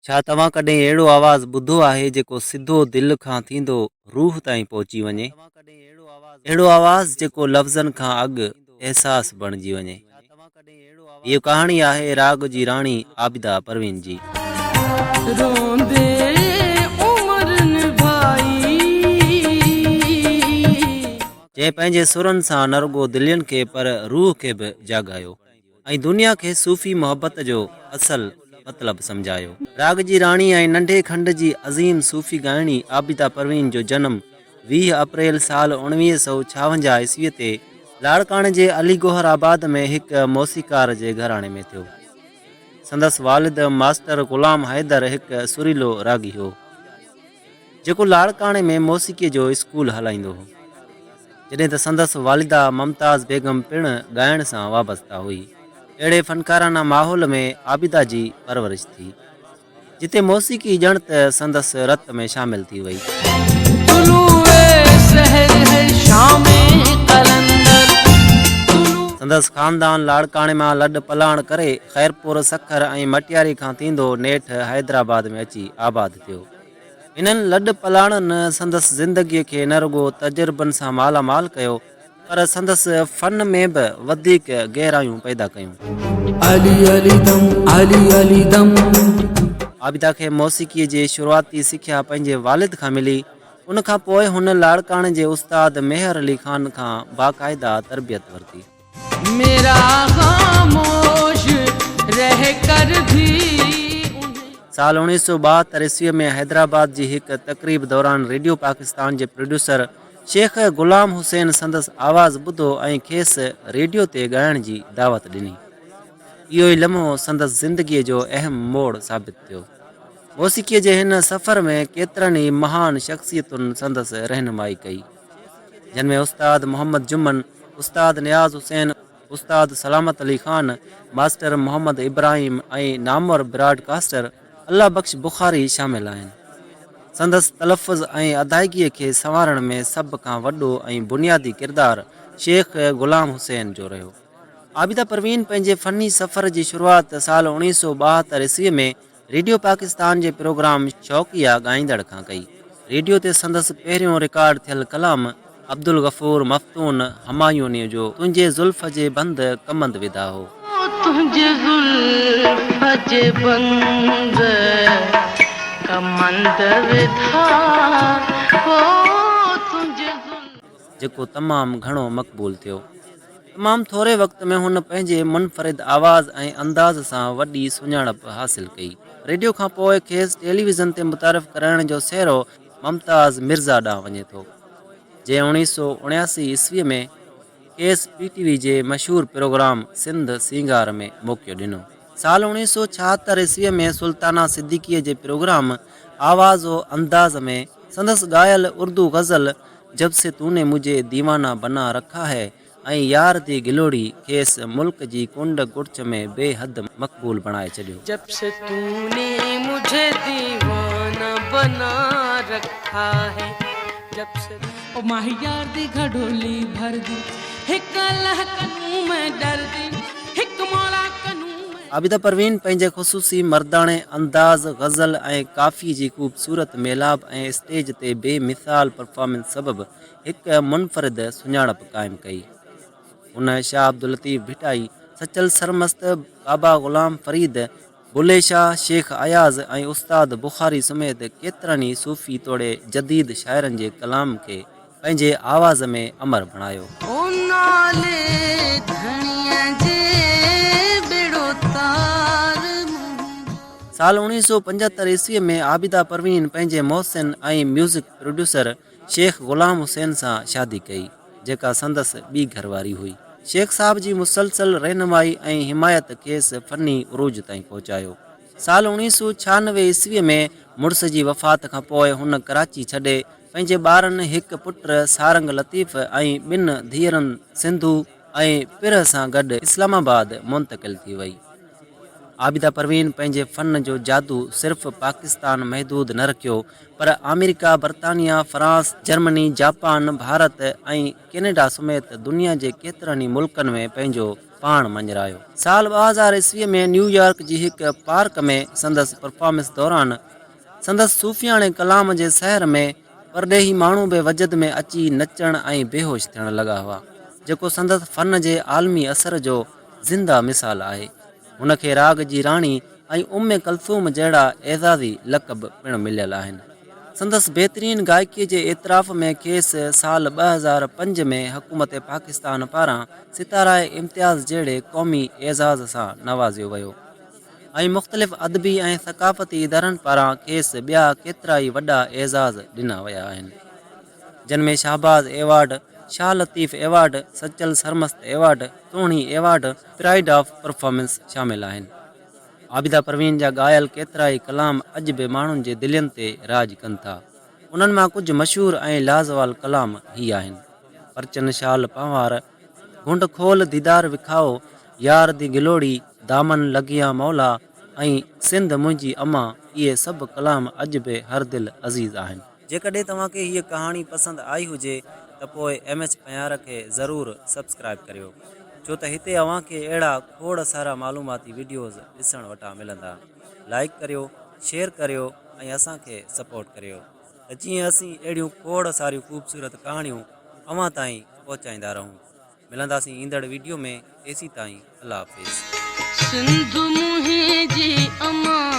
ڇا توهان ڪڏهن اهڙو آواز ٻڌو آهي جيڪو سڌو دل کان ٿيندو روح تائين پهچي وڃي؟ اهڙو آواز جيڪو لفظن کان اڳ احساس بڻجي وڃي. هيء ڪهاڻي آهي راڳ جي راڻي عابده پروين جي. روندي عمر نڀائي. جنهن پنهنجي سرن سان نه رڳو دلين کي پر روح کي به جاڳايو. ۽ دنيا کي صوفي محبت جو اصل مطلب سمجهايو. راڳ جي راڻي ۽ ننڍي کنڊ جي عظيم صوفي ڳائڻي عابده پروين جو جنم 20 اپريل سال 1956 عيسوي تي لاڙڪاڻي جي علي گوهر آباد ۾ هڪ موسيقار جي گهراڻي ۾ ٿيو. سندس والد ماسٽر غلام حيدر هڪ سريلو راڳي هو. جيڪو لاڙڪاڻي ۾ موسيقيء جو اسڪول هلائيندو هو. جڏهن ته سندس والده ممتاز بيگم پڻ ڳائڻ سان وابسته هئي. اهڙي فنڪارانه ماحول ۾ عابده جي پرورش ٿي، جتي موسيقي ڄڻ ته سندس رت ۾ شامل ٿي وئي. طلوع سحر هي شام قلندر طلوع. سندس خاندان لاڙڪاڻي مان لڏ پلاڻ ڪري خيرپور، سکر ۽ مٽياري کان ٿيندو نيٺ حيدرآباد ۾ اچي آباد ٿيو. انهن لڏ پلاڻن سندس زندگيء کي نه رڳو تجربن سان مالا مال ڪيو، پر سندس فن ۾ به وڌيڪ گهرايون پيدا ڪيون. علي علي دم علي علي دم. عابده کي موسيقيء جي شروعاتي سکيا پنهنجي والد کان ملي. ان کان پوء هن لاڙڪاڻي جي استاد ميهر علي خان کان باقاعده تربيت ورتي. ميرا خاموش رهه ڪر ڀي انهين. سال 1972 عيسويء ۾ حيدرآباد جي هڪ تقريب دوران ريڊيو پاڪستان جي پروڊيوسر شيخ غلام حسين سندس آواز ٻڌو ۽ کيس ريڊيو تي ڳائڻ جي دعوت ڏني. اهو ئي لمحو سندس زندگيء جو اهم موڙ ثابت ٿيو. موسيقيء جي هن سفر ۾ ڪيترن ئي مهان شخصيتن سندس رهنمائي ڪئي. جن ۾ استاد محمد جمن، استاد نياز حسين، استاد سلامت علي خان، ماسٽر محمد ابراهيم ۽ نامور براڊ ڪاسٽر الله بخش بخاري شامل آهن. سندس تلفظ ۽ ادائگيء کي سنوارڻ ۾ سڀ کان وڏو ۽ بنيادي ڪردار شيخ غلام حسين جو رهيو. عابده پروين پنهنجي فني سفر جي شروعات سال 1972 عيسويء ۾ ريڊيو پاڪستان جي پروگرام شوقيه ڳائيندڙ کان ڪئي. ريڊيو تي سندس پهريون رڪارڊ ٿيل ڪلام عبدالغفور مفتون همايونيء جو تنهنجي زلف جي بند ڪمند وڌا هو. تنهنجي زلف جي بند ڪمند وڌا هو تنهنجي زلف. جيڪو تمام گهڻو مقبول ٿيو. تمام ٿوري وقت ۾ هن پنهنجي منفرد آواز ۽ انداز سان وڏي سڃاڻپ حاصل ڪئي. ريڊيو کان پوء کيس ٽيليويزن تي متعارف ڪرائڻ جو سهرو ممتاز مرزا ڏانهن وڃي ٿو، جنهن 1979 عيسويء ۾ کيس پي ٽي وي جي مشهور پروگرام سنڌ سينگار ۾ موقعو ڏنو. سال 1976 عيسويء ۾ سلطانه صديقيء جي پروگرام آواز و انداز ۾ سندس ڳايل اردو غزل جب سي تو ني مجهي ديوانا بنا رکا هي ۽ يار the گلوڙي کيس ملڪ جي ڪنڊ ڪڙڇ ۾ بي حد مقبول بڻائي ڇڏيو. جب سي تو ني مجهي ديوانا بنا رکا هي جب سي. او ماهي يار the گهڙولي ڀر the هڪ الله ڪنون مين ڊر the هڪ مولا ڪنون مين. عابده پروين پنهنجي خصوصي مرداڻي انداز، غزل ۽ ڪافي جي خوبصورت ميلاپ ۽ اسٽيج تي بي مثال پرفارمنس سبب هڪ منفرد سڃاڻپ قائم ڪئي. هن شاهه عبداللطيف ڀٽائي، سچل سرمست، بابا غلام فريد، بلهي شاهه، شيخ اياز ۽ استاد بخاري سميت ڪيترن ئي صوفي توڙي جديد شاعرن جي ڪلام کي پنهنجي آواز ۾ امر بڻايو. او نالي ڌڻيء جي ٻيڙو تار منهنجو. سال 1975 عيسويء ۾ عابده پروين پنهنجي محسن ۽ ميوزڪ پروڊيوسر شيخ غلام حسين سان شادي ڪئي، جيڪا سندس ٻي گهر واري هئي. شيخ صاحب جي مسلسل رهنمائي ۽ حمايت کيس فني عروج تائين پهچايو. سال 1996 عيسويء ۾ مڙس جي وفات کان پوء هن ڪراچي ڇڏي پنهنجي ٻارن هڪ پٽ سارنگ لطيف ۽ ٻن ڌيئرن سنڌو ۽ پرهه سان گڏ اسلام آباد منتقل ٿي وئي. عابده پروين پنهنجي فن جو جادو صرف پاڪستان محدود نه رکيو پر آمريڪا، برطانيا، France, Germany, Japan, Bharat ۽ Canada سميت دنيا جي ڪيترن ئي ملڪن ۾ پنهنجو پاڻ مڃرايو. سال 2000 عيسويء ۾ نيويارڪ جي هڪ پارڪ ۾ سندس پرفارمنس دوران سندس صوفياڻي ڪلام جي سحر ۾ پرڏيهي ماڻهو به وجد ۾ اچي نچڻ ۽ بيهوش ٿيڻ لڳا هئا، جيڪو سندس فن جي عالمي اثر جو زنده مثال آهي. هن کي راڳ جي راڻي ۽ ام ڪلثوم جهڙا اعزازي لقب پڻ مليل آهن. سندس بهترين گائڪيء جي اعتراف ۾ کيس سال 2005 ۾ حڪومت پاڪستان پاران ستاره امتياز جهڙي قومي اعزاز سان نوازيو ويو ۽ مختلف ادبي ۽ ثقافتي ادارن پاران کيس ٻيا ڪيترائي وڏا اعزاز ڏنا ويا آهن. جن ۾ Shahbaz award, Shah Latif award, Sachal Sarmast award, Sohni award, pride of performance شامل آهن. عابده پروين جا ڳايل ڪيترائي ڪلام اڄ به ماڻهن جي دلين تي راڄ ڪن ٿا. انهن مان ڪجهه مشهور ۽ لازوال ڪلام هي آهن. پرچن شال پنهوار، گهنڊ کول ديدار وکائو، يار the گلوڙي، دامن لڳيان مولا ۽ سنڌ منهنجي امان اهي سڀ ڪلام اڄ به هر دل عزيز آهن. جيڪڏهن توهان کي هيء ڪهاڻي پسند آئي هجي ته پوء ايم ايڇ پنهيار کي ضرور سبسڪرائيب ڪريو ڇو ته هتي اوهان کي اهڙا کوڙ سارا معلوماتي وڊيوز ڏسڻ وٽان ملندا. لائيڪ ڪريو، شيئر ڪريو ۽ اسان کي سپورٽ ڪريو ته جيئن اسين اهڙيون کوڙ ساريون خوبصورت ڪهاڻيون اوهان تائين پهچائيندا رهون. ملنداسين ايندڙ ويڊيو ۾ تيسيتائين الله حافظ. سنڌ منهنجي امان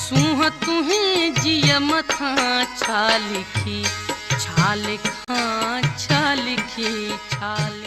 سونهن تنهنجيء مٿان ڇا لکي ڇا لکان ڇا لکي ڇا.